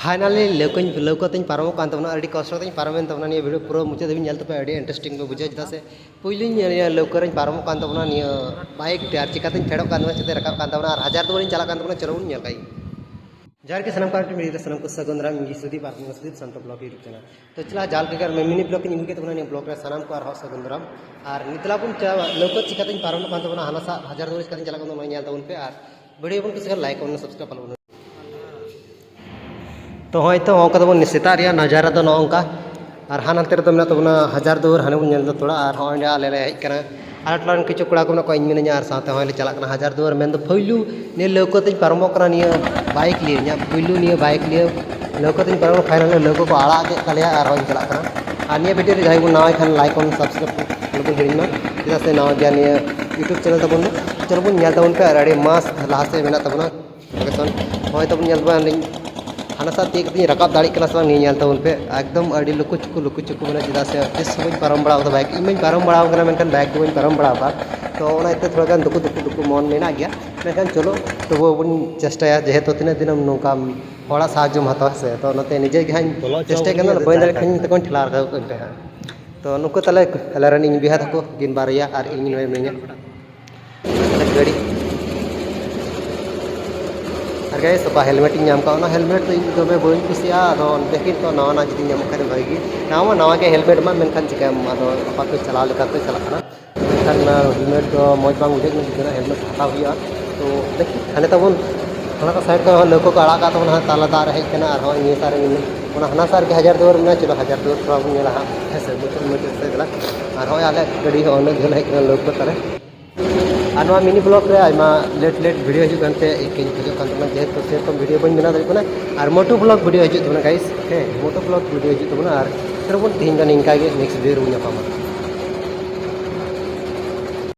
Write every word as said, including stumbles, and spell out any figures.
Finally ᱞᱟᱹᱣᱠᱟᱹᱧ ᱞᱟᱹᱣᱠᱟᱹ ᱛᱮᱧ ᱯᱟᱨᱚᱢᱚᱜ ᱠᱟᱱ ᱛᱟᱵᱚᱱᱟ᱾ ᱟᱹᱰᱤ ᱠᱚᱥᱴᱚ ᱛᱮᱧ ᱯᱟᱨᱚᱢᱮᱱ ᱛᱟᱵᱚᱱᱟ᱾ ᱱᱤᱭᱟᱹ ᱵᱷᱤᱰᱤᱭᱳ ᱯᱩᱨᱟᱹ ᱢᱩᱪᱟᱹᱫ ᱫᱷᱟᱹᱵᱤᱡ ᱧᱮᱞ ᱛᱟᱯᱮ, ᱟᱹᱰᱤ ᱤᱱᱴᱟᱨᱮᱥᱴᱤᱝ ᱯᱮ ᱵᱩᱡᱷᱟᱹᱣᱟ᱾ ᱪᱮᱫᱟᱜ ᱥᱮ ᱯᱩᱭᱞᱩᱧ ᱱᱤᱭᱟᱹ ᱞᱟᱹᱣᱠᱟᱹ ᱨᱮᱧ ᱯᱟᱨᱚᱢᱚᱜ ᱠᱟᱱ ᱛᱟᱵᱚᱱᱟ ᱱᱤᱭᱟᱹ ᱵᱟᱭᱤᱠ ᱛᱮ, ᱟᱨ ᱪᱤᱠᱟᱛᱮᱧ ᱯᱷᱮᱰᱚᱜ ᱠᱟᱱ ᱛᱟᱵᱚᱱᱟ, ᱪᱤᱠᱟᱛᱮᱧ ᱨᱟᱠᱟᱵ ᱠᱟᱱ ᱛᱟᱵᱚᱱᱟ, ᱟᱨ ᱦᱟᱡᱟᱨ ᱫᱩᱣᱟᱹᱨᱤᱧ ᱪᱟᱞᱟᱜ ᱠᱟᱱ ᱛᱟᱵᱚᱱᱟ᱾ ᱪᱚᱞᱚ ᱵᱚᱱ ᱧᱮᱞ ᱠᱟᱜ ᱜᱮ᱾ ᱡᱚᱦᱟᱨ ᱜᱮ ᱥᱟᱱᱟᱢ ᱠᱚ, ᱟᱨ ᱢᱤᱫᱴᱮᱱ ᱵᱷᱤᱰᱤᱭᱳ ᱨᱮ ᱥᱟᱱᱟᱢ ᱠᱚ ᱥᱟᱹᱜᱩᱱ ᱫᱟᱨᱟᱢ᱾ ᱤᱧ ᱜᱮ ᱥᱩᱫᱤᱯ, ᱟᱨ ᱱᱚᱣᱟ ᱥᱩᱫᱤᱯ ᱥᱟᱱᱛᱚ ᱵᱞᱚᱜ YouTube ᱪᱮᱱᱮᱞ᱾ ᱛᱚ ᱪᱮᱞᱟ ᱡᱟᱞ ᱠᱮᱠᱟᱨ ᱢᱤᱱᱤ ᱵᱞᱚᱜ ᱤᱧ ᱟᱹᱜᱩ ᱠᱮᱫ ᱛᱟᱵᱚᱱᱟ᱾ ᱱᱤᱭᱟᱹ ᱵᱞᱚᱜ ᱨᱮ ᱥᱟᱱᱟᱢ ᱠᱚ ᱟᱨᱦᱚᱸ ᱥᱟᱹᱜᱩᱱ ᱫᱟᱨᱟᱢ᱾ ᱟᱨ ᱱᱤᱛ ᱞᱟᱵᱚᱱ ᱪᱟᱞᱟᱜ ᱞᱟᱹᱣᱠᱟᱹ ᱪᱤᱠᱟᱛᱮᱧ ᱯᱟᱨᱚᱢᱚᱜ ᱠᱟᱱ ᱛᱟᱵᱚᱱᱟ, ᱦᱟᱱᱟ ᱥᱟ ᱦᱟᱡᱟᱨ ᱫᱩᱣᱟᱹᱨ ᱪᱤᱠᱟᱛᱮᱧ ᱪᱟᱞᱟᱜ ᱠᱟᱱ ᱛᱟᱵᱚᱱᱟ, ᱧᱮᱞ ᱛᱟᱵᱚᱱ ᱯᱮ᱾ ᱟᱨ ᱵᱷᱤᱰᱤᱭᱳ ᱵᱚᱱ ᱠᱩᱥᱤ ᱠᱷᱟᱱ ᱞᱟᱭᱤᱠ, ᱠᱚᱢᱮᱱᱴ, ᱥᱟᱵᱥᱠᱨᱟᱭᱤᱵ ᱟᱞᱚ ᱵᱚᱱ ᱛᱚ ᱦᱚᱸᱜᱼᱚᱭ ᱛᱚ ᱱᱚᱜᱼᱚ ᱱᱚᱝᱠᱟ ᱛᱟᱵᱚᱱ ᱥᱮᱛᱟᱜ ᱨᱮᱭᱟᱜ ᱱᱟᱡᱟᱨᱟ ᱫᱚ ᱱᱚᱜᱼᱚ ᱱᱚᱝᱠᱟ᱾ ᱟᱨ ᱦᱟᱱᱟ ᱱᱟᱛᱮ ᱨᱮᱫᱚ ᱢᱮᱱᱟᱜ ᱛᱟᱵᱚᱱᱟ ᱦᱟᱡᱟᱨ ᱫᱩᱣᱟᱹᱨ, ᱦᱟᱱᱮ ᱵᱚᱱ ᱧᱮᱞ ᱮᱫᱟ ᱛᱷᱚᱲᱟ᱾ ᱟᱨ ᱦᱚᱸᱜᱼᱚᱭ ᱱᱚᱰᱮ ᱟᱞᱮ ᱞᱮ ᱦᱮᱡ ᱠᱟᱱᱟ, ᱟᱞᱮ ᱴᱚᱞᱟ ᱨᱮᱱ ᱠᱤᱪᱷᱩ ᱠᱚᱲᱟ ᱠᱚ ᱢᱮᱱᱟᱜ ᱠᱚᱣᱟ, ᱤᱧ ᱢᱤᱱᱟᱹᱧᱟ, ᱟᱨ ᱥᱟᱶᱛᱮ ᱦᱚᱸᱜᱼᱚᱭ ᱞᱮ ᱪᱟᱞᱟᱜ ᱠᱟᱱᱟ ᱦᱟᱡᱟᱨ ᱫᱩᱣᱟᱹᱨ᱾ ᱢᱮᱱᱫᱚ ᱯᱳᱭᱞᱩ ᱱᱤᱭᱟᱹ ᱞᱟᱹᱣᱠᱟᱹ ᱛᱮᱧ ᱯᱟᱨᱚᱢᱚᱜ ᱠᱟᱱᱟ, ᱱᱤᱭᱟᱹ ᱵᱟᱭᱤᱠ ᱞᱤᱭᱮ, ᱤᱧᱟᱹᱜ ᱯᱳᱭᱞᱩ ᱱᱤᱭᱟᱹ ᱵᱟᱭᱤᱠ ᱞᱤᱭᱮ ᱞᱟᱹᱣᱠᱟᱹ ᱛᱮᱧ ᱯᱟᱨᱚᱢᱚᱜ ᱠᱟᱱᱟ᱾ ᱯᱷᱟᱭᱱᱟᱞ ᱞᱟᱹᱣᱠᱟᱹ ᱠᱚ ᱟᱲᱟᱜ ᱠᱮᱫ ᱛᱟᱞᱮᱭᱟ, ᱟᱨ ᱦᱚᱸᱜᱼᱚᱭ ᱤᱧ ᱪᱟᱞᱟᱜ ᱠᱟᱱᱟ᱾ ᱟᱨ ᱱᱤᱭᱟᱹ ᱵᱷᱤᱰᱤᱭᱳ ᱨᱮ ᱡᱟᱦᱟᱸᱭ ᱵᱚᱱ ᱱᱟᱣᱟ ᱠᱷᱟᱱ ᱞᱟᱭᱤᱠ, ᱠᱚᱢᱮᱱᱴ, ᱥᱟᱵᱥᱠᱨᱟᱭᱤᱵ ᱟᱞᱚ ᱵᱚᱱ ᱦᱤᱲᱤᱧ ᱢᱟ, ᱪᱮᱫᱟᱜ ᱥᱮ ᱱᱟᱣᱟ ᱜᱮᱭᱟ ᱱᱤᱭᱟᱹ YouTube ᱪᱮᱱᱮᱞ ᱛᱟᱵᱚᱱ ᱫᱚ᱾ ᱪᱚᱞᱚ ᱵᱚᱱ ᱧᱮᱞ ᱛᱟᱵᱚᱱ ᱯᱮ, ᱟᱨ ᱟᱹᱰᱤ ᱢᱟᱥᱛ ᱞᱟᱦᱟ ᱥᱮᱫ ᱢᱮᱱᱟᱜ ᱛᱟᱵᱚᱱᱟ᱾ ᱞᱳᱠᱮᱥᱚᱱ᱾ ᱦᱚᱸᱜᱼᱚᱭ ᱛᱟᱵᱚᱱ ᱧᱮᱞ ᱵᱮᱱ, ᱟᱹᱞᱤᱧ ᱦᱟᱱᱟ ᱥᱟᱜ ᱛᱤᱭᱳᱜ ᱠᱟᱛᱮ ᱤᱧ ᱨᱟᱠᱟᱵ ᱫᱟᱲᱮᱭᱟᱜ ᱠᱟᱱᱟ ᱥᱮ ᱵᱟᱝ, ᱱᱤᱭᱟᱹ ᱧᱮᱞ ᱛᱟᱵᱚᱱ ᱯᱮ᱾ ᱮᱠᱫᱚᱢ ᱟᱹᱰᱤ ᱞᱩᱠᱩ ᱪᱩᱠᱩ, ᱞᱩᱠᱩ ᱪᱩᱠᱩ ᱢᱮᱱᱟᱜᱼᱟ, ᱪᱮᱫᱟᱜ ᱥᱮ ᱛᱤᱥ ᱦᱚᱸ ᱵᱟᱹᱧ ᱯᱟᱨᱚᱢ ᱵᱟᱲᱟ ᱟᱠᱟᱫᱟ ᱵᱟᱭᱤᱠ᱾ ᱤᱧ ᱢᱟᱧ ᱯᱟᱨᱚᱢ ᱵᱟᱲᱟ ᱟᱠᱟᱫ, ᱢᱮᱱᱠᱷᱟᱱ ᱵᱟᱭᱤᱠ ᱫᱚ ᱵᱟᱹᱧ ᱯᱟᱨᱚᱢ ᱵᱟᱲᱟ ᱟᱠᱟᱫ᱾ ᱛᱚ ᱚᱱᱟ ᱤᱭᱟᱹᱛᱮ ᱛᱷᱚᱲᱟ ᱜᱟᱱ ᱫᱩᱠᱩ, ᱫᱩᱠᱩ, ᱫᱩᱠᱩ ᱢᱚᱱ ᱢᱮᱱᱟᱜ ᱜᱮᱭᱟ, ᱢᱮᱱᱠᱷᱟᱱ ᱪᱚᱞᱚ ᱛᱚᱵᱩ ᱵᱚᱱ ᱪᱮᱥᱴᱟᱭᱟ, ᱡᱮᱦᱮᱛᱩ ᱛᱤᱱᱟᱹᱜ ᱫᱤᱱᱮᱢ ᱱᱚᱝᱠᱟ ᱦᱚᱲᱟᱜ ᱥᱟᱦᱟᱡᱽᱡᱚᱢ ᱦᱟᱛᱟᱣᱟ ᱥᱮ᱾ ᱛᱚ ᱚᱱᱟᱛᱮ ᱱᱤᱡᱮ ᱜᱮ ᱦᱟᱸᱜ ᱤᱧ ᱪᱮᱥᱴᱟᱭ ᱠᱟᱱᱟ, ᱵᱟᱹᱧ ᱫᱟᱲᱮᱭᱟᱜ ᱠᱷᱟᱱ ᱤᱧ ᱛᱮᱠᱚᱧ ᱴᱷᱮᱞᱟᱣ ᱨᱟᱠᱟᱵ ᱠᱟᱜ ᱯᱮ ᱦᱟᱸᱜ᱾ ᱛᱚ ᱱᱩᱠᱩ ᱛᱟᱞᱮ ᱟᱞᱮ ᱨᱮᱱ ᱤᱧ ᱵᱚᱭᱦᱟ ᱛᱟᱠᱚ ᱠᱤᱱ ᱵᱟᱨᱭᱟ ᱟᱨ ᱤᱧ ᱱᱚᱰᱮ ᱢᱤᱱᱟᱹᱧᱟ᱾ ᱜᱟᱹᱰᱤ᱾ ᱟᱨ ᱜᱟᱭᱥ, ᱚᱠᱟ ᱦᱮᱞᱢᱮᱴ ᱤᱧ ᱧᱟᱢ ᱠᱟᱜ, ᱚᱱᱟ ᱦᱮᱞᱢᱮᱴ ᱫᱚ ᱤᱧ ᱫᱚᱢᱮ ᱵᱟᱹᱧ ᱠᱩᱥᱤᱭᱟᱜᱼᱟ᱾ ᱟᱫᱚ ᱫᱮᱠᱷᱤ ᱛᱚ, ᱱᱟᱣᱟ ᱱᱟᱜ ᱡᱩᱫᱤ ᱧᱟᱢᱚᱜ ᱠᱷᱟᱱ ᱵᱷᱟᱜᱤ ᱜᱮ᱾ ᱱᱟᱣᱟ ᱢᱟ ᱱᱟᱣᱟ ᱜᱮ ᱦᱮᱞᱢᱮᱴ ᱢᱟ, ᱢᱮᱱᱠᱷᱟᱱ ᱪᱤᱠᱟᱹᱭᱟᱢ, ᱟᱫᱚ ᱟᱯᱟᱛᱚᱛᱚ ᱪᱟᱞᱟᱣ ᱞᱮᱠᱟᱛᱮ ᱪᱟᱞᱟᱜ ᱠᱟᱱᱟ᱾ ᱢᱮᱱᱠᱷᱟᱱ ᱚᱱᱟ ᱦᱮᱞᱢᱮᱴ ᱫᱚ ᱢᱚᱡᱽ ᱵᱟᱝ ᱵᱩᱡᱷᱟᱹᱜ ᱠᱟᱱᱟ, ᱪᱤᱠᱟᱹᱭᱟ, ᱦᱮᱞᱢᱮᱴ ᱦᱟᱛᱟᱣ ᱦᱩᱭᱩᱜᱼᱟ᱾ ᱛᱚ ᱫᱮᱠᱷᱤ, ᱦᱟᱱᱮ ᱛᱟᱵᱚᱱ ᱦᱟᱱᱟ ᱠᱚ ᱥᱟᱭᱤᱰ ᱠᱷᱚᱱ ᱦᱚᱸ ᱞᱟᱹᱣᱠᱟᱹ ᱠᱚ ᱟᱲᱟᱜ ᱠᱟᱜ ᱛᱟᱵᱚᱱᱟ, ᱦᱟᱸᱜ ᱛᱟᱞᱟ ᱫᱟᱜ ᱨᱮ ᱦᱮᱡ ᱠᱟᱱᱟ᱾ ᱟᱨ ᱦᱚᱸᱜᱼᱚᱭ ᱱᱤᱭᱟᱹ ᱥᱟᱨ ᱨᱮ ᱢᱮᱱᱟᱜᱼᱟ, ᱚᱱᱟ ᱦᱟᱱᱟ ᱥᱟᱨ ᱜᱮ ᱦᱟᱡᱟᱨ ᱫᱩᱣᱟᱹᱨ ᱢᱮᱱᱟᱜᱼᱟ᱾ ᱪᱚᱞᱚ, ᱦᱟᱡᱟᱨ ᱫᱩᱣᱟᱹᱨ ᱛᱷᱚᱲᱟ ᱵᱚᱱ ᱧᱮᱞᱟ ᱦᱟᱸᱜ, ᱦᱮᱸ ᱥᱮ, ᱢᱩᱪᱟᱹᱫ ᱢᱩᱪᱟᱹᱫ ᱥᱮᱫ ᱪᱟᱞᱟᱜ᱾ ᱟᱨ ᱦᱚᱸᱜᱼᱚᱭ ᱟᱞᱮ ᱜᱟᱹᱰᱤ ᱦᱚᱸ ᱩᱱᱟᱹᱜ ᱡᱷᱟᱹᱞ ᱦᱮᱡ ᱠᱟᱱᱟ ᱞᱟᱹᱣᱠᱟᱹ ᱛᱟᱞᱮ᱾ ᱟᱨ ᱱᱚᱣᱟ ᱢᱤᱱᱤ ᱵᱞᱚᱜ ᱨᱮ ᱟᱭᱢᱟ ᱞᱮᱴ ᱞᱮᱴ ᱵᱷᱤᱰᱤᱭᱳ ᱦᱤᱡᱩᱜ ᱠᱟᱱᱛᱮ ᱤᱧ ᱠᱷᱚᱡᱚᱜ ᱠᱟᱱ ᱛᱟᱵᱚᱱᱟ, ᱡᱮᱦᱮᱛᱩ ᱥᱮᱨᱚᱠᱚᱢ ᱵᱷᱤᱰᱤᱭᱳ ᱵᱟᱹᱧ ᱵᱮᱱᱟᱣ ᱫᱟᱲᱮᱭᱟᱜ ᱠᱟᱱᱟ᱾ ᱟᱨ ᱢᱳᱴᱳ ᱵᱞᱚᱜ ᱵᱷᱤᱰᱤᱭᱳ ᱦᱤᱡᱩᱜ ᱛᱟᱵᱚᱱᱟ ᱜᱟᱭᱤᱥ, ᱦᱮᱸ, ᱢᱳᱴᱳ ᱵᱞᱚᱜ ᱵᱷᱤᱰᱤᱭᱳ ᱦᱤᱡᱩᱜ ᱛᱟᱵᱚᱱᱟ᱾ ᱟᱨ ᱛᱚᱵᱮ ᱵᱚᱱ ᱛᱮᱦᱮᱧ ᱫᱚ ᱱᱤᱝᱠᱟ ᱜᱮ, ᱱᱮᱠᱥᱴ ᱵᱷᱤᱰᱤᱭᱳ ᱨᱮᱵᱚᱱ ᱧᱟᱯᱟᱢᱟ᱾